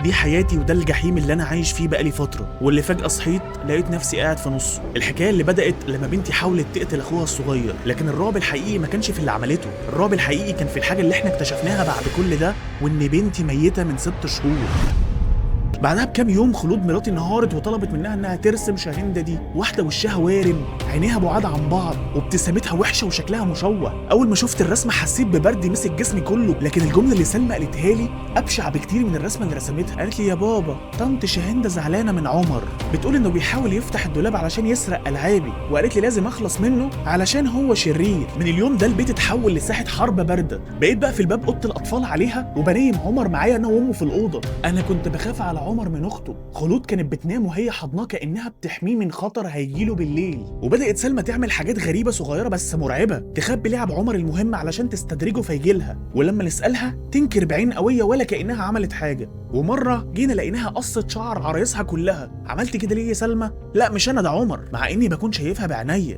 دي حياتي وده الجحيم اللي انا عايش فيه بقالي فترة، واللي فجاة صحيت لقيت نفسي قاعد في نصه. الحكاية اللي بدات لما بنتي حاولت تقتل اخوها الصغير، لكن الرعب الحقيقي ما كانش في اللي عملته، الرعب الحقيقي كان في الحاجة اللي احنا اكتشفناها بعد كل ده، وان بنتي ميته من 6 شهور. بعدها بكام يوم خلود مراتي انهارت وطلبت منها انها ترسم شاهندة دي، واحدة وشها وارم، عينيها بعاد عن بعض، وابتسامتها وحشة وشكلها مشوه. اول ما شفت الرسمة حسيت ببرد مسك جسمي كله، لكن الجملة اللي سلمى قالتها لي ابشع بكتير من الرسمة اللي رسمتها. قالت لي: يا بابا، طنط شاهندة زعلانة من عمر، بتقول انه بيحاول يفتح الدولاب علشان يسرق العابي، وقالت لي لازم اخلص منه علشان هو شرير. من اليوم ده البيت اتحول لساحه حرب بارده. بقيت بقى في الباب اوضة الاطفال عليها وبنيم عمر معايا انا وامه في الاوضه. انا كنت بخاف على عمر من اخته. خلود كانت بتنام وهي حضناه كانها بتحميه من خطر هيجيله بالليل. وبدات سلمى تعمل حاجات غريبة صغيرة بس مرعبه، تخبي لعب عمر المهم علشان تستدرجه فيجيلها، ولما نسالها تنكر بعين قوية ولا كانها عملت حاجه. ومرة جينا لقيناها قصت شعر عرايسها كلها. عملت كده ليه يا سلمى؟ لا مش انا، ده عمر، مع اني بكون شايفها بعينيا.